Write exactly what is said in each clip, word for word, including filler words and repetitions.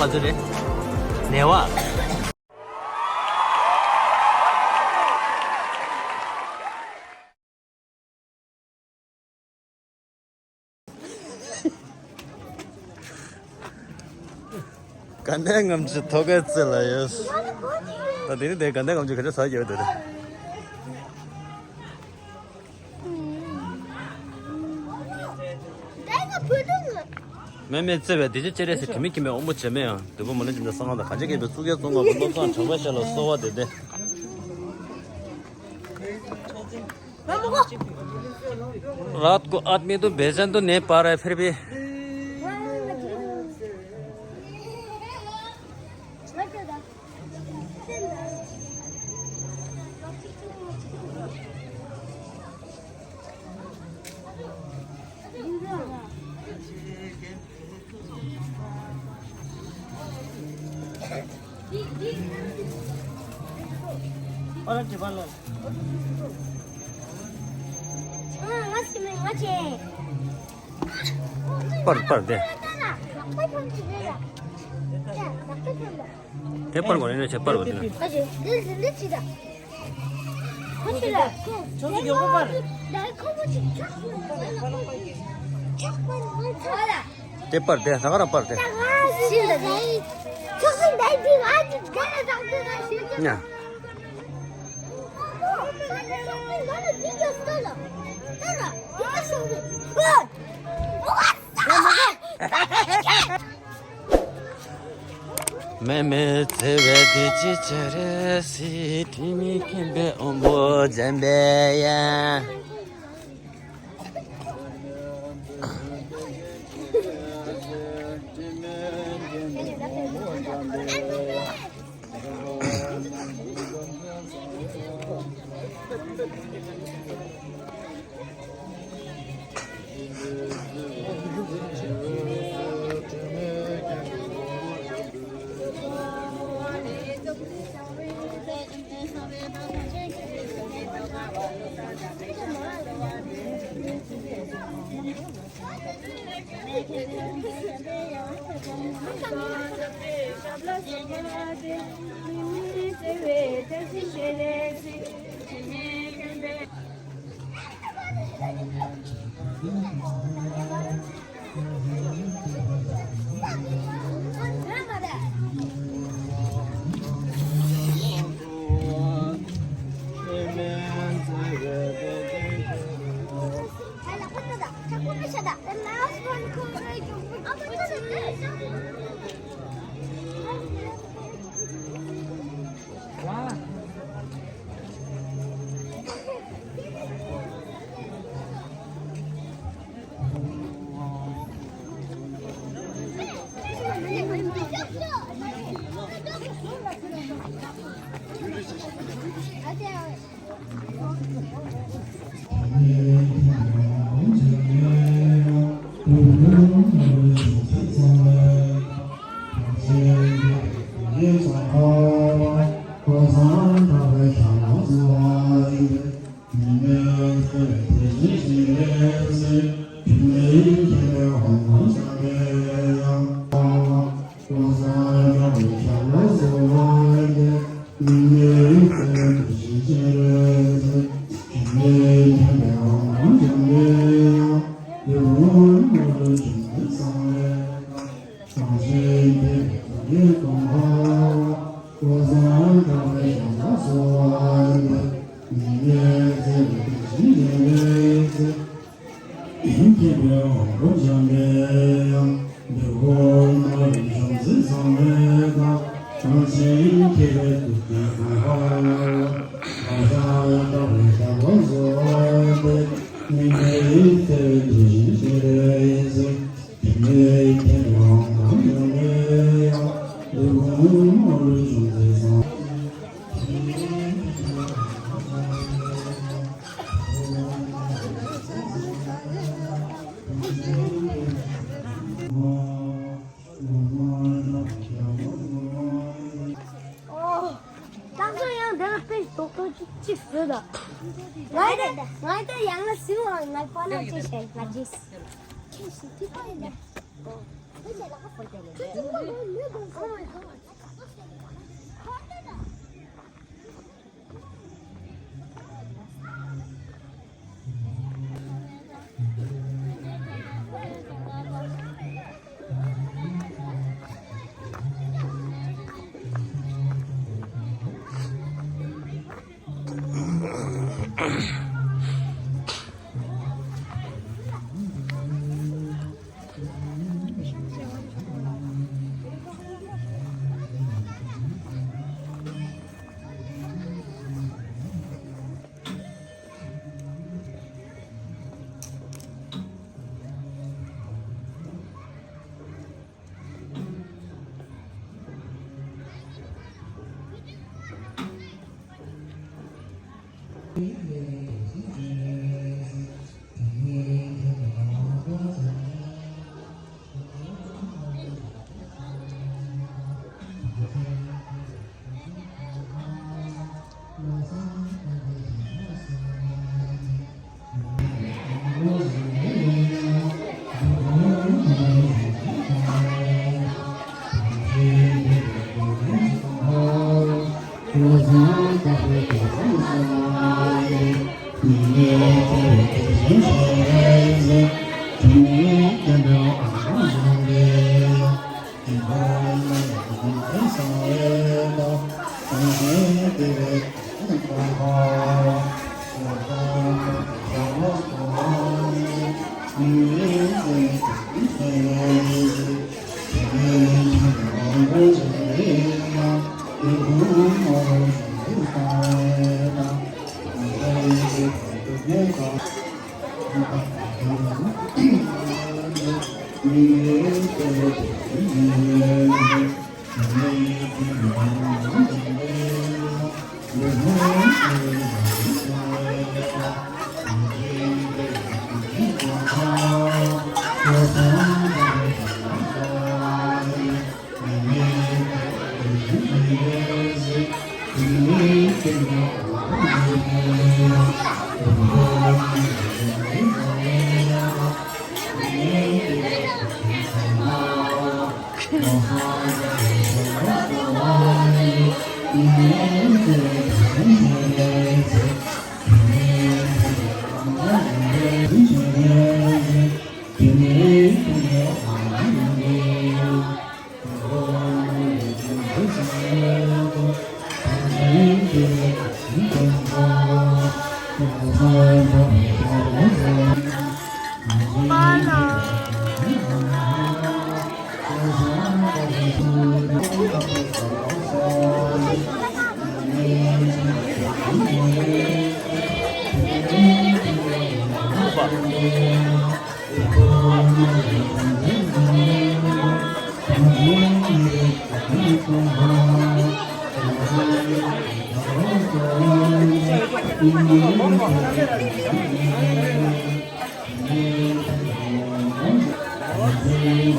ཨ་ཙི་རེད། ནེ་བ། དགའ་ལྡན་ལྔ་མཆོད་ཐོག་ཁའི་རྩེ་ལ་ཡོད། ད་དེ་ནི་དེ་དགའ་ལྡན་ལྔ་མཆོད་ག་འདྲ་ཟ་ཡོད་དེ་རེད། མེ་མེ་བརྩེ་བའི་བདེ་སྐྱིད་སྤྱན་རས་གཟིགས། དྲི་མེད་མཁྱེན་པའི་དབང་པོ་འབྱེད་མེད་ཡང་། འདོད་དགུ་མ་ལུས་འཇམ་དཔལ་གསང་སྔགས་དང་། གང་བྱེད་མཁས་པའི་གཙུག་རྒྱན་གཙོ་འཁོར་བློ་བཟང་གྲགས་པའི་ཞབས་ལ་གསོལ་བ་འདེབས་ཏེ། रात को आदमी तो बेचैन तो नहीं पा रहा है, फिर भी। པར་པར་དེ། དེ་པར་གོ་ནས་ནས་བྱེད་པར་གོ་དེ་ནས། དེ་པར་དེ་ད་ག་རང་པར་དེ། ཉ། མེ་མེ་བརྩེ་བའི་བདེ་སྐྱིད་སྤྱན་རས་གཟིགས། དྲི་མེད་མཁྱེན་པའི་དབང་པོ་འབྱེད་མེད་ཡང་། ཨོ། ད་གཟོད་ཡང་འདི་ལ་དཔེ་རྡོག་རྡོག་ཅིག་ཅིག་བཟོས་དང་། ང་ཡི་ད་ང་ཡི་ད་ཡང་ན་སིལ་བ་ང་པ་ན་ཅི་བྱས་ང་ཅི། ཁྱེད་ཤི་དུས་པ་ཡིན་ད།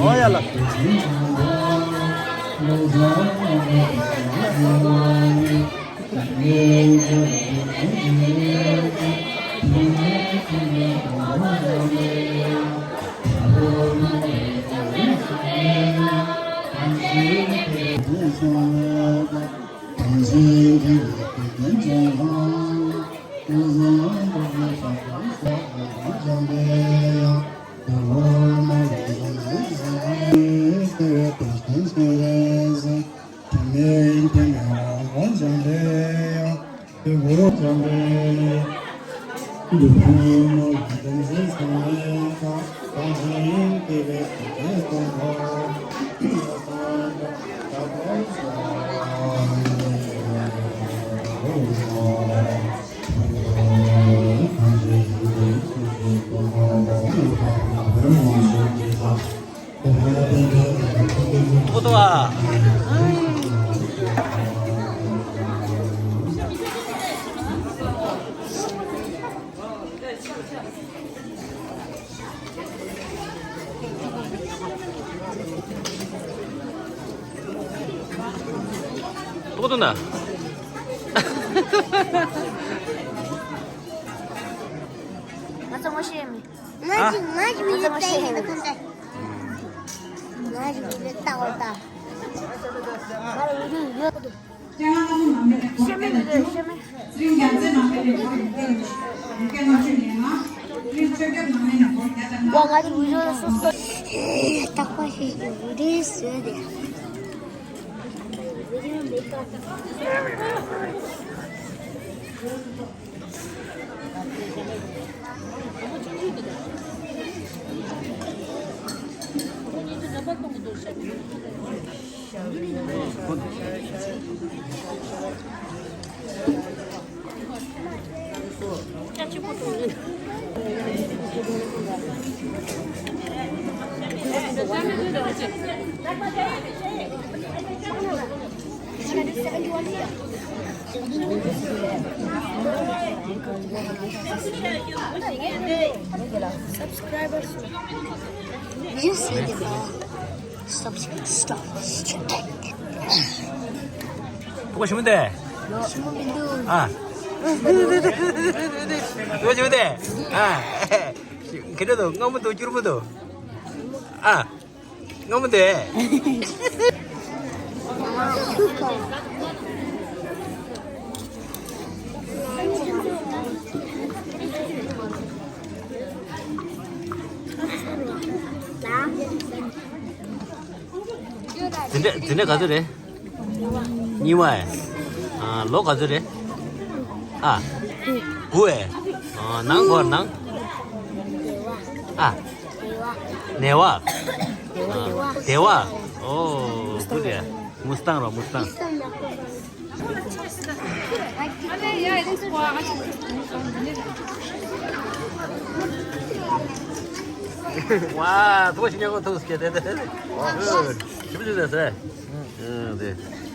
ཨོ་ཡ་ལ། ཏོག་ཏོག་ཨ། ཏོག་ཏོག་ན། ང་ཚོ་ངོ་ཤེས་མི། ང་ཚོ་ང་ཚོ་མི་ང་ཚོ་ངོ་ཤེས་མི། ང་ཚོ་ངོ་ཤེས་མི། ང་རེ་ཡོད་ལྟ་བ་ད། ང་རེ་ཡོད་ཡོད། ཤེས་མེད་ཡོད་ཤེས་མེད། ང་ང་རེ་ཡོད་སོ་སོ། ཨེ་ལྟ་བ་ཞིག་ཡོད་རེད་ཟེར་ཏེ། You see the ball. Subscribe. Stop. ཕྲུ་གུ་ཞིམ་པོ་འདུག་ཞིམ་པོ་མི་འདུག་ཨ། ཕྲུ་གུ་ཞིམ་པོ་འདུག་ཨ། ཁེ་འདྲ་འདུག་སྔོན་མོ་འདུག་སྐྱུར་མོ་འདུག་ཨ། སྔོན་མོ་འདུག་འཛིན་གྲྭ་འཛིན་གྲྭ་ག་ཚོད་རེད། གཉིས་པ། ཨ། ལོ་ག་ཚོད་རེད། ཨ། དགུ་ཨེ། ཨ། ནང་གོ་ནང་། ཨ། ནེ་བ། ཨ། དེ་བ། ཨོ། གུ་དེ། མུ་སི་ཏང་རོ་མུ་སི་ཏང་། ཝ། ཐུགས་ཞིག་ཉན་གོ་ཐུགས་སྐྱེ་དེ་དེ། ཞིབ་ཞིབ་ཟེར་ཟེར། ཨ། དེ།